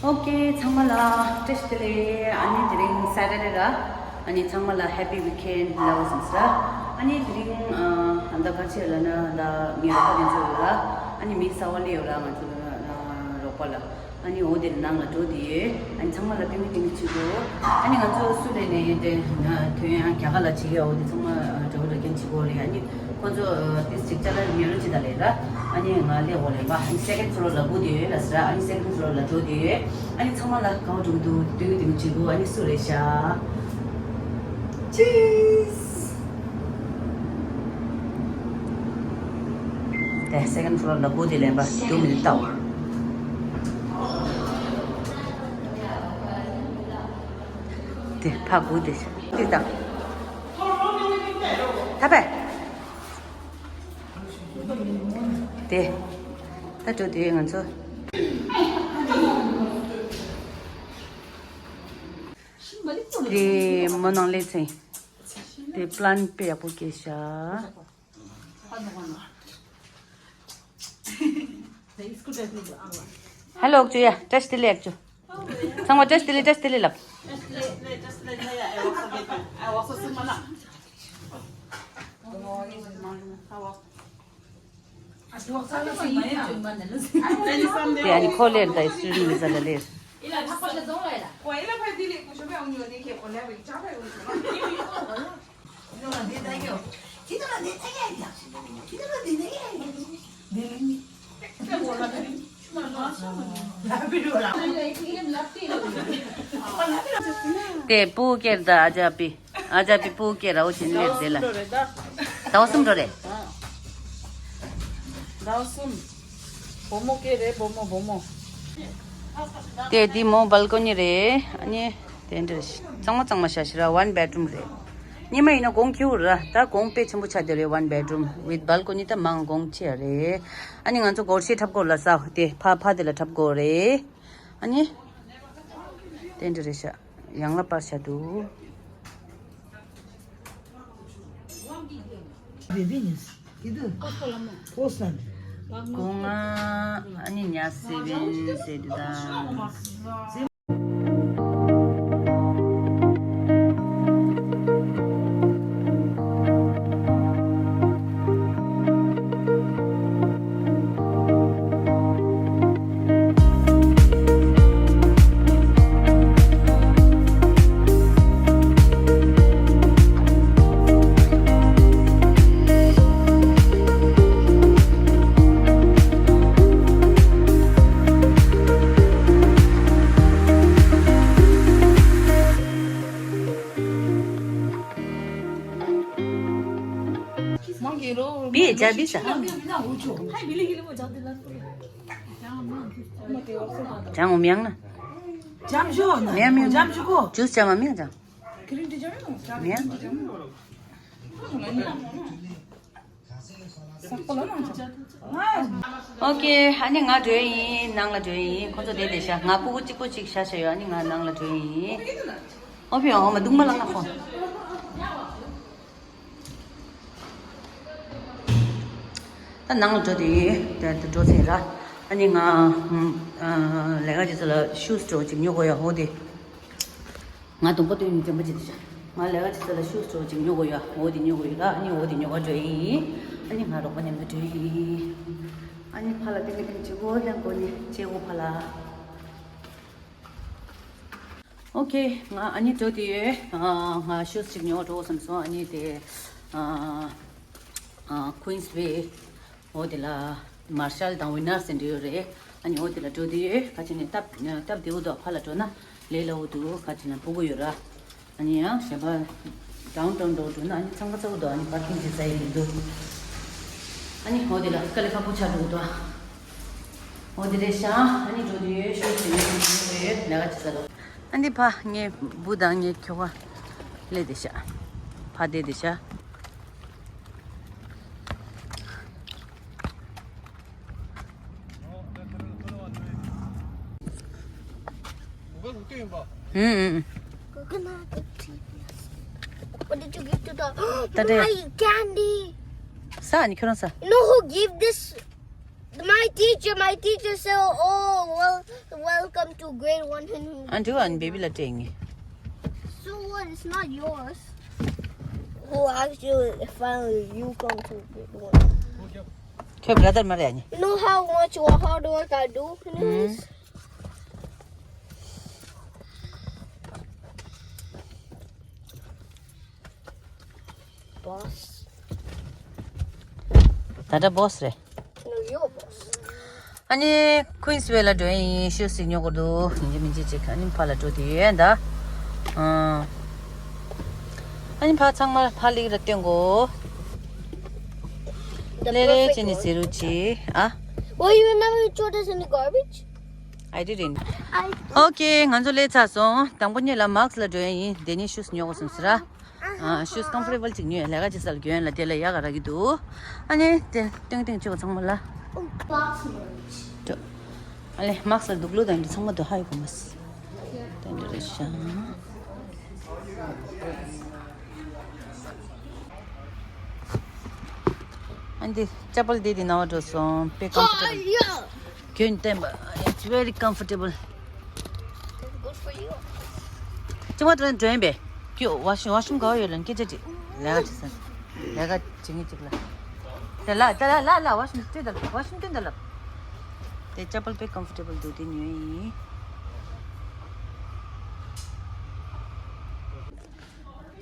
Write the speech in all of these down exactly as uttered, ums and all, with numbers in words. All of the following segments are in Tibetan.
ཨོ་ཀེ། ཚང་མ་ལ་བཀྲ་ཤིས་བདེ་ལེགས། ཨ་ནི་དེ་རིང་སེ་ཊར་ཌེ་ར། ཨ་ནི་ཚང་མ་ལ་ཧེ་པི་ཝིག་ཨེན་ཌི་ལབ་ཟིན་སོང་ར། ཨ་ནི་དེ་རིང་ཨ་ད་ག་ཆེ་ལབ་ན་ད་ངའི་རོགས་པ་དེ་ཚོ་ཡོད་ར། ཨ་ནི་མི་གསར་པ་སླེབས་ཡོད་ར། ང་ཚོ་ཨ་རོགས་པ་ལ། ཨ་ནི་འོ་དེ་ནང་ལ་འགྲོ་དེ་ཡོད། ཨ་ནི་ཚང་མ་ལ་ཏིང་ངེ་ཏིང་ངེ་བྱེད་དགོས། ཨ་ནི་ང་ཚོ་སུ་ལས་ནས་ཡོད་དེ་ཐོན་ཡང་རྒྱ་གར་ལ་བྱེད་ཀྱི་འོ་དེ་ཚང་མ་འགྲོ་ར་མཁན་བྱེད་དགོས་རེད། ཨ་ནི་ཁོ་ཚོ་ཏིས་ཅིག་ཅ་ལག་ཉོ་རུ་ཅི་ད་ལས་ར། ཨ་ནི་ང་ལས་འོ་ལས་པ་ཨ་ནི་སེ་ཀེན་ཌི་ཕི་ལོར་ལ་སྒུག་དེ་ཡོད་ལ་ཟེར། ཨ་ནི་སེ་ཀེན་ཌི་ཕི་ལོར་ལ་འགྲོ་དེ་ཡོད། ཨ་ནི་ཚང་མ་ལ་གང་འགྲོ་འདུག་ཏིང་ངེ་ཏིང་ངེ་བྱེད་དགོས། ཨ་ནི་སུ་རེད་ཤག་ཅིས། དེ་སེ་ཀེན་ཌི་ཕི་ལོར་ལ་སྒུག་དེ་ལས་པ་དུ་མི་ལྟ་བར། དེ་ཕ་སྒུག་དེ་ཤ་དེ་ད་ཐ་པའི་དེ་ད་འགྲོ་དེ་ང་ཚོ་དེ་མོ་ནང་ལས་ཚེ་དེ་པི་ལན་དཔེ་ཡག་པོ་སྐྱེས་ཤག་ཧེ་ལོ་ཨོག་ཅུ་ཡ། བཀྲ་ཤིས་བདེ་ལེགས་ཨོག་ཅུ། ཚང་མ་བཀྲ་ཤིས་བདེ་ལེགས། བཀྲ་ཤིས་བདེ་ལེགས་ལབ། དེ་ཨ་ནི་ཁོ་ལེར་ད་སི་ཊུ་ཌེན་ཊི་ཝི་ཛ་ལ་ལེར། དེ་སྤུ་གུ་སྐྱེས་ད་ཨ་ཅག་པི། ཨ་ཅག་པི་སྤུ་གུ་སྐྱེས་ར། འོ་ཅི་ནས་ལེར་དེ་ལ་ཟླ་བ་གསུམ་འགྲོ་རེད། ཟླ་བ་གསུམ། བུ་མོ་སྐྱེས་རེད། བུ་མོ་བུ་མོ། དེ་འདི་མོ་བལ་ཀོ་ནི་རེད། ཨ་ནི་དེ་འདྲ་ཞིག་གཙང་མ་གཙང་མ་བཞག་ཤི་ར། ཝན་བེད་རུམ་རེད། སྔོན་མ་ཡིན་ན་གོང་ཁེ་པོ་ར། ད་གོང་དཔེ་ཆེན་པོ་ཆགས་བསྡད་རེད། ཝན་བེད་རུམ་ཝིད་བལ་ཀོ་ནི་ད་མང་གོང་ཆེ་རེད། ཨ་ནི་ང་ཚོ་སྒོར་གཞས་འཁྲབ་དགོས་ལ་ས་དེ་ཕ་ཕ་དེ་ལ་འཁྲབ་དགོས་རེད། ཨ་ནི་དེ་འདྲ་རེད་ཤག་ཡང་ལ་པར་བྱ་འདུག་སྒོ་ང་ཨ་ནི་ཉ་སེ་བེན་ཟེར་དུ་དང་། བི་ཇ་བི་ས། ཅང་འོ་མྱང་ན། ཇམ་ཞུ་ན། མྱང་མྱང་། ཇམ་ཞུ་གོ། ཇུས་ཅང་མ་མྱང་ཅང་། མྱང་། ཨོ་ཀེ། ཨ་ནི་ང་འགྲོ་ཡིན། ནང་ལ་འགྲོ་ཡིན། ཁོ་ཚོ་བསྡད་བསྡད་ཤག་ང་སྤུ་གུ་གཅིག་པོ་གཅིག་བཞག་བཞག་ཡོད། ཨ་ནི་ང་ནང་ལ་འགྲོ་ཡིན། ཨོ་ཕི་ཨོ་མ་འདུག་མ་ལ་ང་ཁོ། ད་ནང་ལ་འགྲོ་དེ་ཡིན། ད་འགྲོ་ཚེ་ར། ཨ་ནི་ང་ལས་ཀ་བྱེད་ས་ལ་ཤུ་སི་འགྲོ་གཅིག་ཉོ་དགོས་ཡ་ཧོ་དེ། ང་དུང་པོ་སྟོན་ནས་འཛེམ་པ་བྱེད་དུ་ཆ། ང་ལས་ཀ་བྱེད་ས་ལ་ཤུ་སི་འགྲོ་གཅིག་ཉོ་དགོས་ཡ། འོ་དེ་ཉོ་དགོས་ཡོད་ལ། ཨ་ནི་འོ་དེ་ཉོ་ག་འགྲོ་ཡིན། ཨ་ནི་ང་རོགས་པ་མཉམ་དུ་འགྲོ་ཡིན། ཨ་ནི་ཕ་ལ་ཏིང་ཏིང་བྱེད་དགོས་ལྷན་གོ་ནི་བྱེད་དགོས་ཕ་ལ། ཨོ་ཁེ། ང་ཨ་ནི་འགྲོ་དེ་ཡོད། ང་ཤུ་སི་གཅིག་ཉོ་འགྲོ་བསམ་སོང་། ཨ་ནི་དེ་ཨ་ཨ་ཀུན་སི་ཝེ། འོ་དེ་ལ་མར་ཤལ་དང་ཝི་ནར་སི་འདྲ་ཡོད་རེད། ཨ་ནི་འོ་དེ་ལ་འགྲོ་དེ་ཡོད། ཁ་ཅིག་ནས་སྟབས་སྟབས་བདེ་བོ་འདུག་ཕ་ལ་འགྲོ་ན་ལས་སླ་བོ་འདུག་ཁ་ཅིག་ན་སྤུ་གུ་ཡོད་ར། ཨ་ནི་ཡང་གཞན་པ་ཌའུན་ཊའུན་འགྲོ་འགྲོ་ན་ཨ་ནི་འཚང་ཁ་ཚ་བོ་འདུག་ཨ་ནི་པར་ཀིང་ཅིག་ས་ཡི་མི་འདུག་ཨ་ནི་འོ་དེ་ལ་དཀའ་ལས་ཁག་པོ་ཆགས་འགྲོ་གི་འདུག་འོ་དེ་རེད་ཤག་ཨ་ནི་འགྲོ་དེ་ཡོད། ཤོག་ཟེར་ནས་འགྲོ་དེ་ཡོད། ལས་ཀ་ཅིག་ས་ལ། ཨ་འདི་ཕ་ངའི་བུ་དང་ངའི་ཁྱོ་ག་སླེབས་བསྡད་ཤག་ཕ་བསྡད་བསྡད་ཤག་ཨུ་ཨུ། Coconut tea. What did you give to the ད་དེ། My candy. ས་ནི་ཁྱོད་རང་ས། You know who gave this? My teacher. My teacher said, "Oh, well, welcome." To grade one and ཨ་འགྲིག་ཨ་ནི་བེ་བི་ལ་སྤྲད་ངེས། So what? It's not yours. Who asked you if finally you come to grade one? ཁྱོད་བྲ་དར་མ་རེད་ཨ་ནི། You know how much hard work I do for this? Boss. ད་ལྟ་བོ་སི་རེད། No, you're a boss. ཨ་ནི་ཁུན་སི་ཝེ་ལ་འགྲོ་ཡིན། ཤུ་སི་ཉོ་དགོས་འདུག་ཡིན་གཅིག་མིན་གཅིག་ཅིག་ཨ་ནི་ཕ་ལ་འགྲོ་དུས་ཡོད་ད། ཨ་ནི་ཕ་ཚང་མ་ཕ་ལིག་ར་སྟོན་གོ། The ལེ་ལེ་perfect ཅི་ནི་one. ཟེར་རུ་ཅི་ཨ། Well, you never throw this in the garbage? I didn't. I Okay, ང་ཚོ་ལས་ཚར་སོང་། དང་པོ་ཉིད་ལ་མག་སི་ལ་འགྲོ་ཡ་ཡིན། དེ་ནས་ཤུ་སི་ཉོ་དགོས་སོང་ཟེར་ཨ། ཨ། ཤུ་སི་ཀམ་ཕོར་ཊེ་བལ་ཅིག་ཉོས། ལས་ཀ་བྱེད་ས་ལ་གྱོན་ལ་དེ་ལ་ཡག་ག་རག་གི་འདུག་ཨ་ནི་དེ་ཏིང་ཏིང་བྱེད་པ་ཚང་མ་ལ། Oh, box merch. འགྲོ། ཨ་ལེ་མག་སི་ལ་དུག་ལོག་དང་འདི་ཚང་མ་དུ་ཧ་ཡི་གོ་མ་སི། དེ་འདྲ་རེད་ཤག་ཨ་འདི་ཅ་པལ་འདི་འདི་ནང་འགྲོ་སོང་། དཔེ་ཀམ་ཕོར་ཊེ་བལ། གྱོན་བསྟན་པ། It's very comfortable. Good for you. ཅི་བ་དྲན་དྲན་པས། ཀྱོ་ཝ་ཤིང་ཝ་ཤིང་ག་བ་ཡོད་ལ་སྐད་ཆ་དྲིས། ལས་ཀ་བྱེད་ས། ལས་ཀ་བྱེད་ངེས་ཅིག་ལ། དེ་ལ་དེ་ལ་ལ་ལ་ཝ་ཤིང་སྟོན་ད་ལ་ཝ་ཤིང་སྟོན་ད་ལ། དེ་ཅ་པལ་དཔེ་ཀམ་ཕོར་ཊེ་བལ་འདུག་དེ་ཉོས་ཡིན།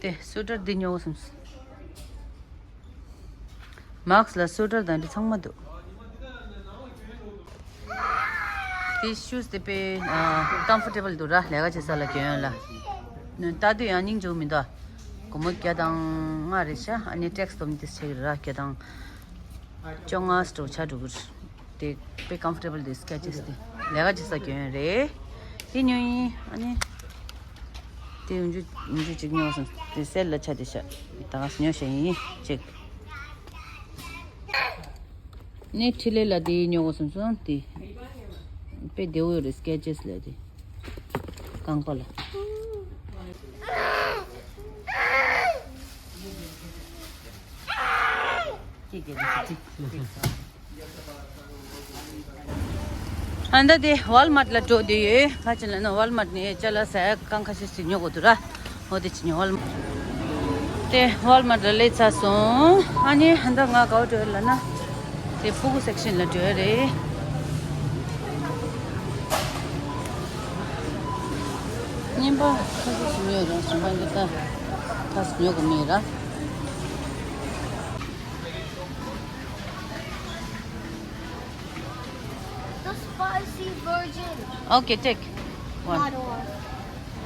དེ་སུ་ཊར་འདི་ཉོ་བསམ། མག་སི་ལ་སུ་ཊར་དང་འདི་ཚང་མ་འདུག་དེ་ཤུ་སི་དེ་དཔེ་ཀམ་ཕོར་ཊེ་བལ་འདུག་ར། ལས་ཀ་བྱེད་ས་ལ་གྱོན་ཡོང་ལ། ལྟ་དུས་ཡང་སྙིང་རྗེ་པོ་མི་འདུག་སྒོར་མོ་བརྒྱ་དང་ལྔ་རེད་ཤག་ཨ་ནི་ཊེག་སི་སྡོམ་དེ་ཆེ་གི་ར། བརྒྱ་དང་བཅོ་ལྔ་སྤྲོ་ཆ་འགྲོ་གི་རེད། དེ་དཔེ་ཀམ་ཕོར་ཊེ་བལ་དེ་སི་ཀེ་ཅེ་སི་དེ་ལས་ཀ་བྱེད་ས་གྱོན་རེད། དེ་ཉོས་ཡིན། ཨ་ནི་དེ་ཡོང་རྒྱུ་ཡོང་རྒྱུ་གཅིག་ཉོ་སོང་། དེ་སེལ་ལ་ཆ་དེ་ཤ་ད་ག་ཉོ་ཤ་ཡིན་གཅིག་ནས་འཕྲིན་ལས་ལ་དེ་ཉོ་དགོས་སོང་སོང་དེ། དཔེ་བདེ་བོ་ཡོད་རེད། སི་ཀེ་ཅེ་སི་ལ་དེ། རྐང་པ་ལ། ཨ་ད་དེ་ཝལ་མཱར་ལ་འགྲོ་དེ་ཡོད། ག་ཅི་ལ་ན་ཝལ་མཱར་ནས་ཅ་ལག་ཟ་ཡ་རྐང་ཁ་ཤས་ཤིག་ཉོ་དགོས་འདུག་ར། འོ་དེ་ཅི་ཉོ་ཝལ་མཱར། དེ་ཝལ་མཱར་ལ་སླེབས་ཚར་སོང་། ཨ་ནི་ད་ང་ག་བ་འགྲོ་ཡོད་ལབ་ན། དེ་ཕྲུ་གུ་སེག་ཤན་ལ་འགྲོ་ཡ་རེད། རྙིང་པ་ཁ་ཤས་ཤིག་ཉོས་ར། གཞན་པ་འདི་ད་ད་ཉོ་དགོས་མེད་ར། The spicy version. Okay, take one. I don't want.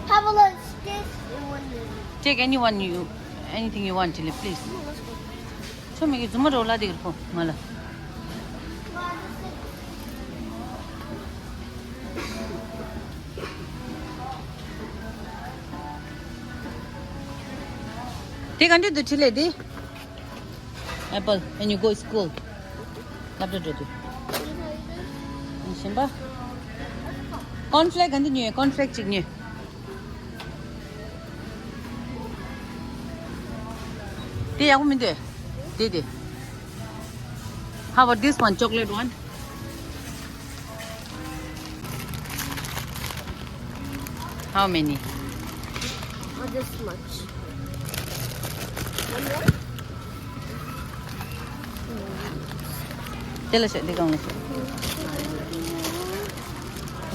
Have a little stick and one minute. Take anyone you, anything you want, Tilly, please. Let's go. ཁྱོད་མི་གི་རྫུན་མ་རོ་ལ་དེ་གི་ཕོ་ང་ལ། དེ་ག་འདྲ་འདུག་འཕྲིན་ལས་དེ། Apple, when you go school. སློབ་གྲྭ་འགྲོ་དུས། གཞན་པ། ཀོན་ཕླེག་ག་འདི་ཉོས། ཀོན་ཕླེག་གཅིག་ཉོས། དེ་ཡག་པོ་མི་འདུག་དེ་དེ། How about this one, chocolate one? How many? Oh, this much. One more? དེ་ལ་ཤོད། དེ་གང་ལ་ཤོད།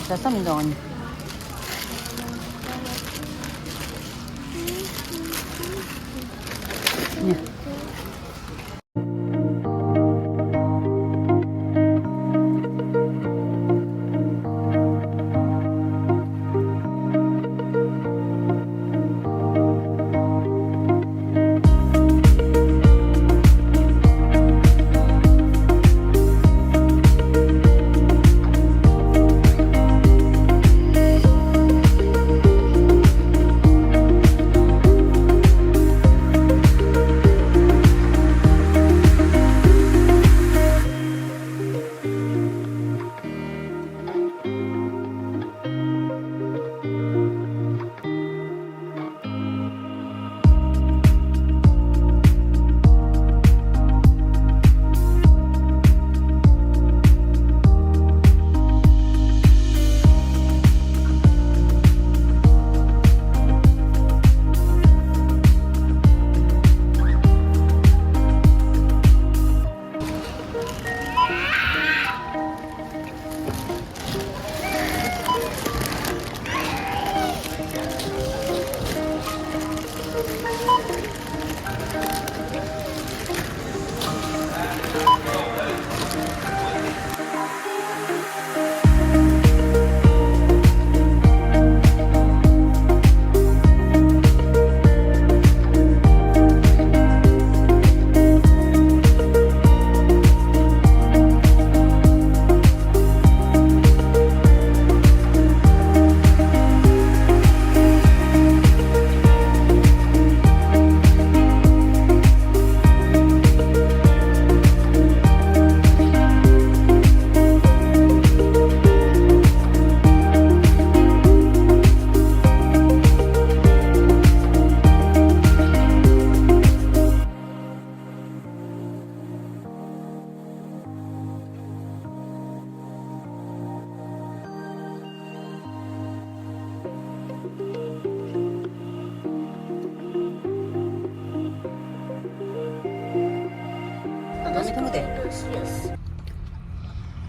ཟ་ས་མི་འདུག་ཨ་ནི། ཉོ།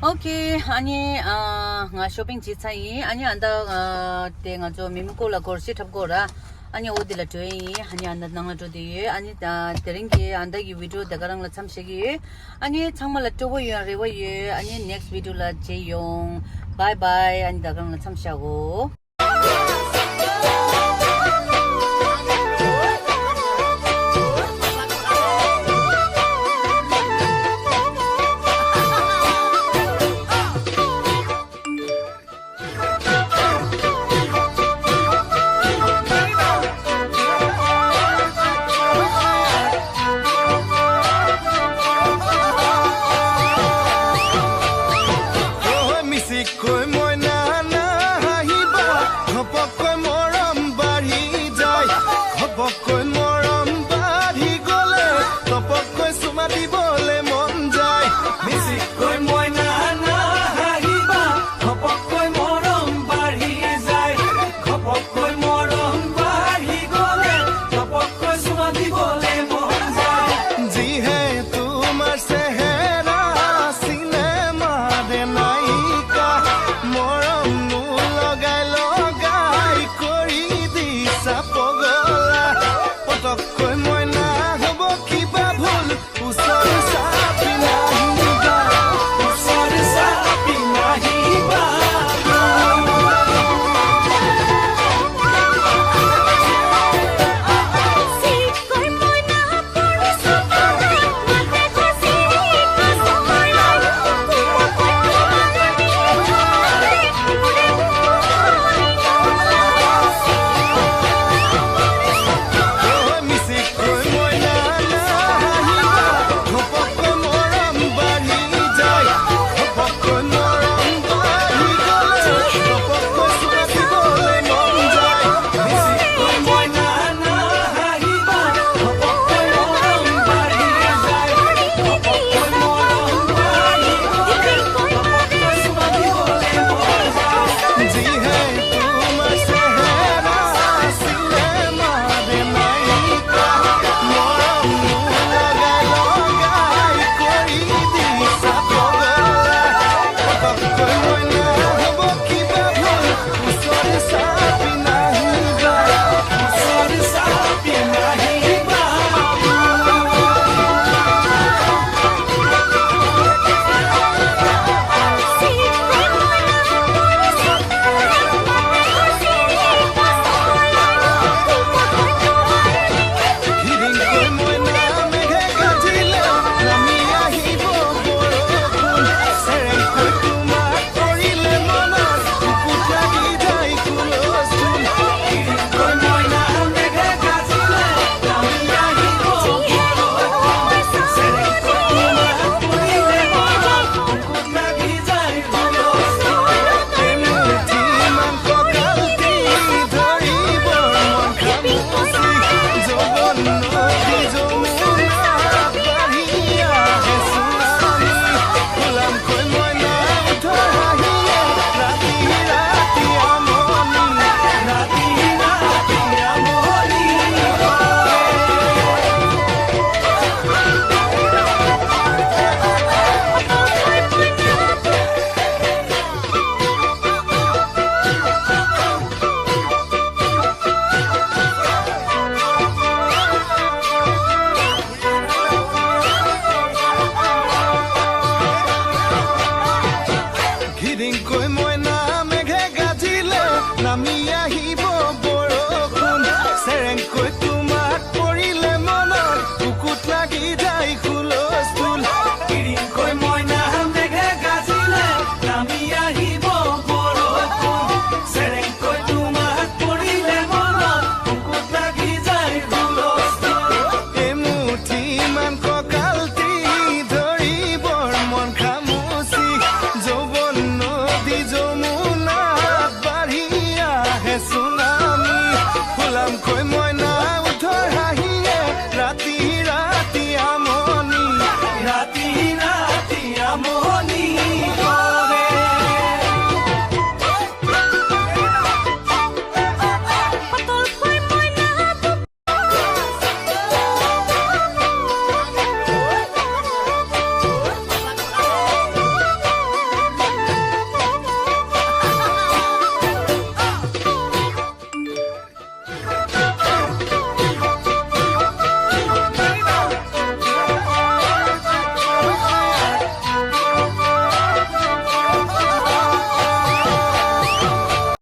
ཨོ་ཁེ། ཨ་ནི་ཨ་ང་ཤོ་པིང་བྱས་ཚར་ཡིན། ཨ་ནི་ཨ་ད་ཨ་དེ་ང་ཚོ་མེ་མི་ཀོ་ལ་སྒོར་གཞས་འཁྲབ་དགོས་ར། ཨ་ནི་འོ་དེ་ལ་འགྲོ་ཡིན། ཨ་ནི་ཨ་ད་ནང་ལ་འགྲོ་དེ་ཡོད། ཨ་ནི་ཨ་དེ་རིང་གི་ཨ་ད་གི་བི་ཌི་ཡོ་དེ་ག་རང་ལ་མཚམས་བཞག་གི་ཡོད། ཨ་ནི་ཚང་མ་ལ་སྤྲོ་པོ་ཡོང་རེ་བ་ཡོད། ཨ་ནི་ནེག་སི་ཊི་བི་ཌི་ཡོ་ལ་མཇལ་ཡོང་། བྷའི་བྷའི། ཨ་ནི་དེ་ག་རང་ལ་མཚམས་བཞག་གོ།